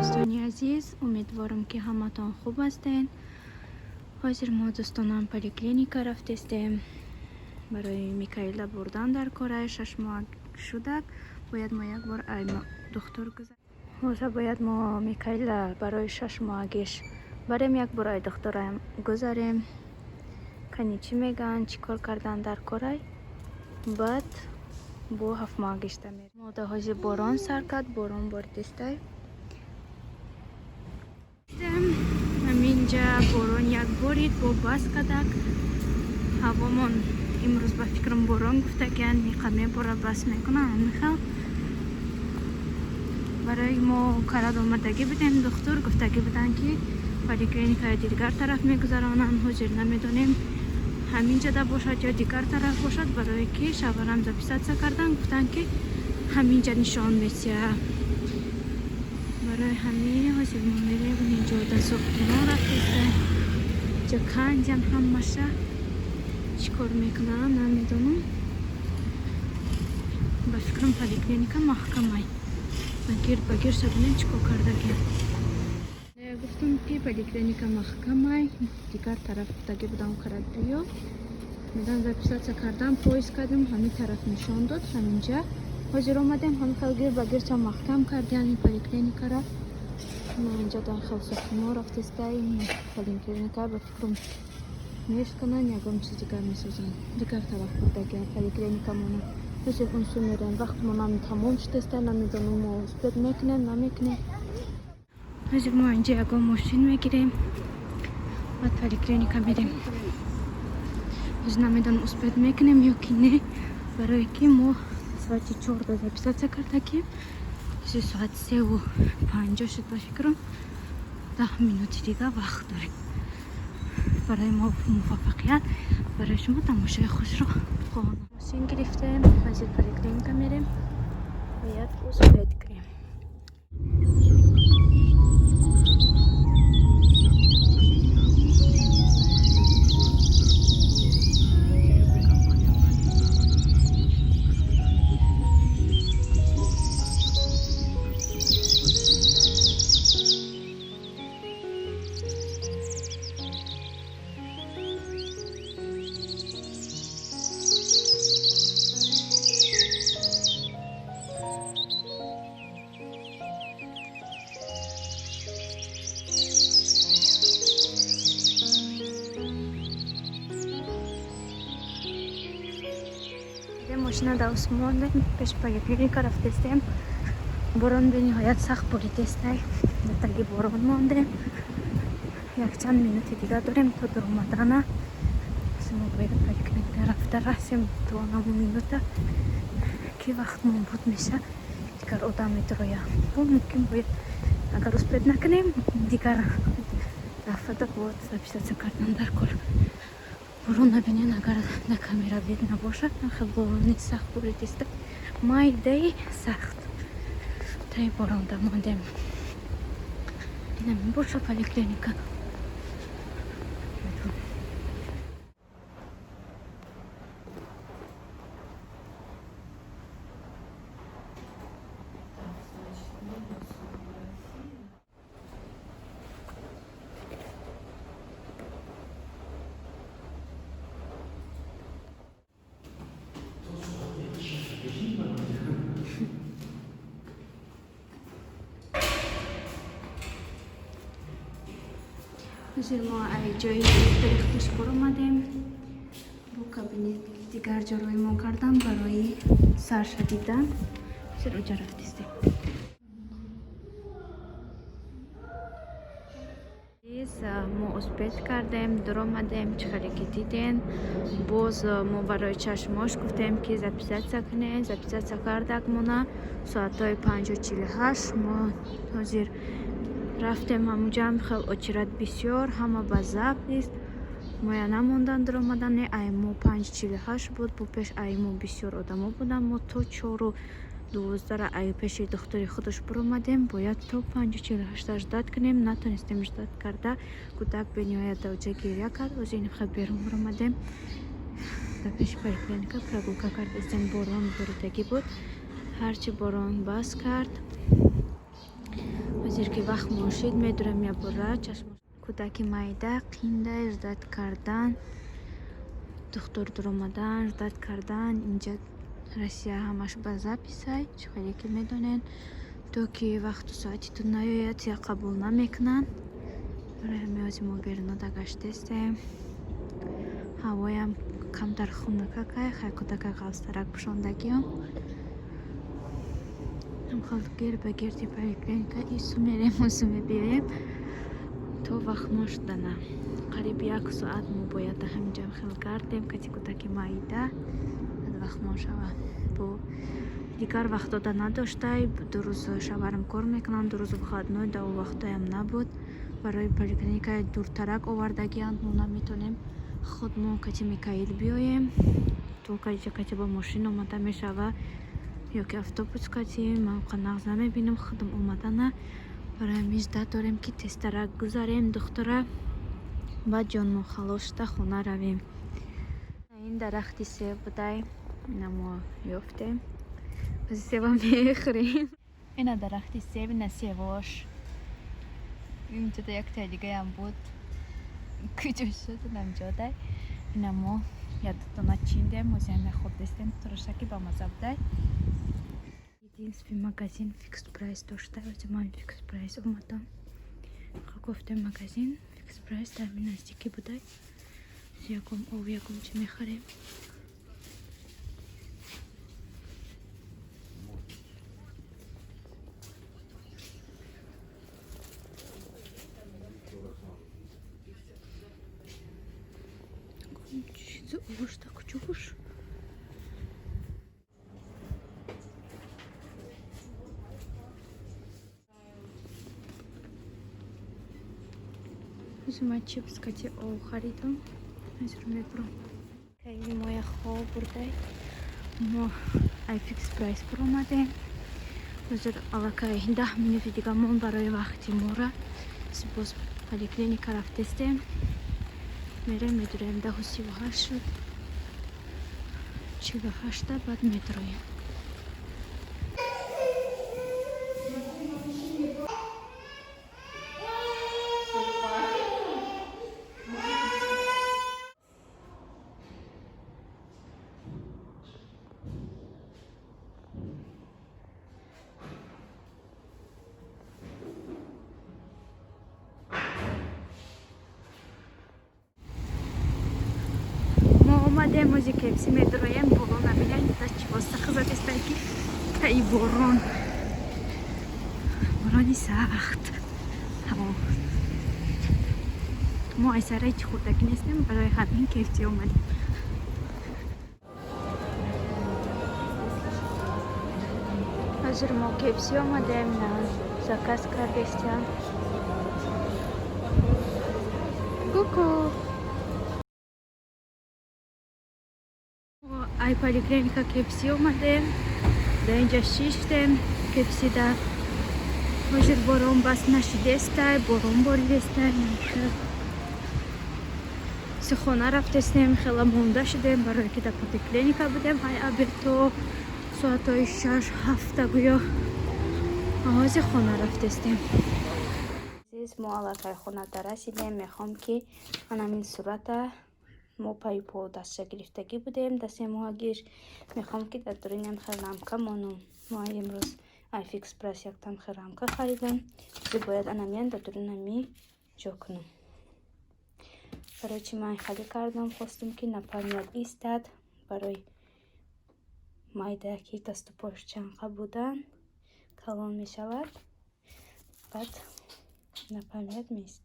Дӯстони азиз, умедворам, ки ҳаматон хуб ҳастен. Ҳозир мо дӯстонам поликлиника рафтестем барои Микаила бурдан дар кораи 6 моҳ шудак. Бояд мо як бор ай духтур гузар. Ҳозир бояд мо Микаила барои 6 моҳагиш барем, як бор ай духтураам гузарем. Кани чӣ мегӯянд, чӣ кор кардан дар корай. Баъд бо 7 моҳагишта мерем. Мо да ҳозир борон сар кард, борон боридистай. Ҳаминҷа борон як борид, бо бас кадак. Ҳавомон имрӯз ба фикрам борон гуфтагиян, миқа мебора, бас мекунам, ҳамихел. Барои мо карад омадагӣ будем, духтур гуфтагӣ буданд, ки поликлиникаи дигар тараф мегузаронанд. Ҳозир намедонем, ҳаминҷада бошад ё дигар тараф бошад, барое ки шавҳарам записаться кардан, гуфтанд, ки ҳаминҷа нишон месиҳад. Барои ҳамин ҳозир мо мерем. Инҷо да сохтмон рафтеста, ҷа кандиан ҳамаша. Чӣ кор мекунанд, намедонам. Ба фикрам, поликлиника маҳкамай. Ба гир шабинем, чӣ кор кардагиам. Гуфтам, ки поликлиника маҳкамай, дигар тараф гуфтагӣ будам, карад биё. Медан записаться кардам, поиск кардем, ҳамин тараф нишон дод, ҳаминҷа. Ҳозир омадем, ҳамин хел гир ба гирча маҳкам кардиан ин поликлиникара. Мо инҷа дар хел сохтмон рафтеста, ин поликлиника ба фикрам мешкананд, ягон чиз дигар месозанд. Дигар тараф бурдагиан поликлиникамона. Ҳозир унсу мерем, вақтмонам тамом шудеста, намедонам, мо успеть мекунем, намекунем. Ҳозир мо инҷа ягон мошин мегирем, баъд поликлиника мерем. Ҳозир намедонам, успеть мекунем ё ки не, барое ки мо соати 4-да записаться кардагим. Ҳозир соати 3:50 шуд, ба фикрам, 10 минути дига вақт дорем. Барои мо муваффақият, барои шумо тамошои хушро хоҳам. Мошин гирифтем, ҳозир поликлиника мерем, бояд успеть кунем. Мошина да мондем, пеш поликлиника рафтестем. Борон бениҳоят сахт боридестай, дар таги борон мондем. Якчанд минути дигар дорем то дуромадана. Мо бояд поликлиника рафта расем то онаму минута, ки вақтмон буд меша, дигар одам медуроя. Бо мумкин бояд, агар успеть накунем, дигар дафъада бояд записаться кардан дар кор. Борон набинен, агар на камера вид набошад, хел борони сахт боридиста, майдаи сахт таи боронда мондем. Инамин боша поликлиника. Ҳозир мо ай ҷои духтури худаш баромадем, бо кабинет дигар ҷо рӯймон кардан барои сарша дидан. Ҳозир оҷа рафтистем. Мо успеть кардем, дуромадем, чӣ хеле ки диден. Боз мо барои чашмош гуфтем, ки записаться кунем. Записаться кардак мона соатҳои 5:48. Мо ҳозир рафтем ҳамуҷам, хел очередь бисёр, ҳама ба запись. Моя намондан дуромадане. Ай мо 5:48 буд, бо пеш ай мо бисёр одамо буданд. Мо то 4:12-ра ай пеши духтури худаш буромадем, бояд то 5:48-а ждать кунем. Натонистем ждать карда, кӯдак бениҳоят давҷа гиря кард. Ҳозир ин хел берун буромадем, дар пеши поликлиника прогулка кардастем. Борон боридагӣ буд, ҳарчи борон бас кард. Ҳозир ки вақт мошид, медурем ябора чашм. Кӯдаки майда қинда ждать кардан, духтур дуромадан, ждать кардан. Инҷа Россия ҳамаш ба запись ай, чӣ хеле ки медонед, то ки вақту соати ту наёяд, я қабул намекунанд. Барои ҳамин ҳозир мо берунода гаштестем. Ҳавоям камтар хунукакай, хай кӯдака ғафзтарак пӯшондагиам. Ҳамхел гир ба гирди поликлиника ису мерем, усу мебиёем то вақтмон шудана. Қариб як соат мо бояд дар ҳаминҷа хел гардем, кати кӯдаки майда, баъд вақтмон шава. Бо дигар вақтода надоштай, 2 рӯз шаварам кор мекунанд, 2 рӯз выходной, да у вақтоям набуд. Барои поликлиникаи дуртарак овардагианд, мо наметонем худмон кати Микаил биёем. То кати бо мошин омада мешава ё ки автобус кати, ман нағз намебинам худам омадана. Барои ҳамин ждать дорем, ки тезтарак гузарем духтура, баъд ҷонмон халос шуда хона равем. Ин дарахти себ будай, ина мо ёфтем. Себа мехӯрем. Ина дарахти себ, ина севош. Инҷода яктаи дигаям буд. Куҷо шуд, инамҷодай. Ина мо як дона чиндем, ҳозир мехӯрдестем, турушаки бамаза будай. Единственный магазин фикс прайс дошта, ҳозир ман фикс прайс омадам. Гуфтем, магазин фикс прайс дар ҳамин наздикӣ будай. Ягон об, ягон чи мехарем. Чизи овошта куҷош? Ҳозир ман чипс кати об харидам. Ҳозир мебурам. Кайли моя хоб бурдай. Мо ай фикс прайс буромадем. Ҳозир аллакай 10 минути дига мон барои вақти мора. Боз поликлиника рафтестем. Мерем, медуроем, 10:38 шуд. 48-та баъд медуроем. Мо омадем, ози KFC медуроем, борон набинем, чӣ восита задестай ки таи борон. Борони сахт. Ҳаво. Мо ай сараи чӣ хӯрдагӣ нестем, барои ҳамин KFC омадем. Ҳозир мо KFC омадем, на заказ кардестям. Ку-ку. Ай поликлиника KFC омадем. Дар инҷа шиштем KFC-да. Ҳозир борон бас нашидестай, борон боридестай. Хона рафтестем, хела монда шудем, барое ки дар поликлиника будем. Ай обед то соатҳои 6-7 гӯё. Ҳозир хона рафтестем. Азиз, мо аллакай хонада расидем. Мехоҳам, ки анамин сурата мо пайи по дастша гирифтагӣ будем дар 3 моҳагиш. Мехоҳам, ки дар дуринам хел рамка монум. Мо имрӯз ай фикс прайс яктам хел рамка харидам. Зи бояд анамиян дар дуринами ҷо кунам. Барои чи ман халӣ кардам? Хостум, ки на память истад барои майда, ки дасту пош чанқа будан, калон мешавад, баъд на память меист.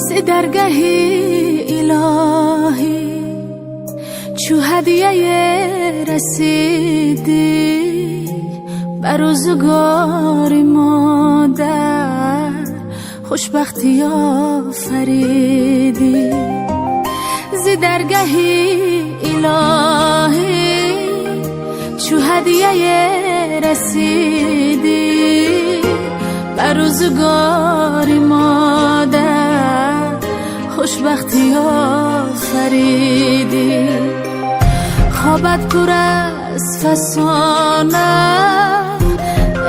Зи даргаҳи илоҳӣ чу ҳадияе расидӣ ба рӯзгори модар хушбахтӣ офаридӣ. Зи даргаҳи илоҳӣ. Чу ҳадияе расидӣ ба рӯзгори модар, хушбахтӣ офаридӣ. Хобат пур аз фасона,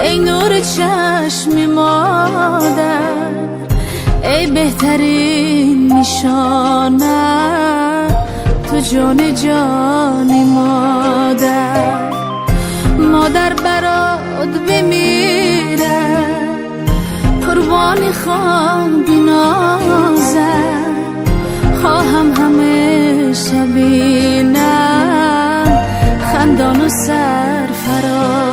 эй нури чашми модар, эй беҳтарин нишона, ту ҷони ҷони модар. Модар барот бимирад, қурбони хом бинозад, хоҳам ҳамеша бинам хандону сарфароз.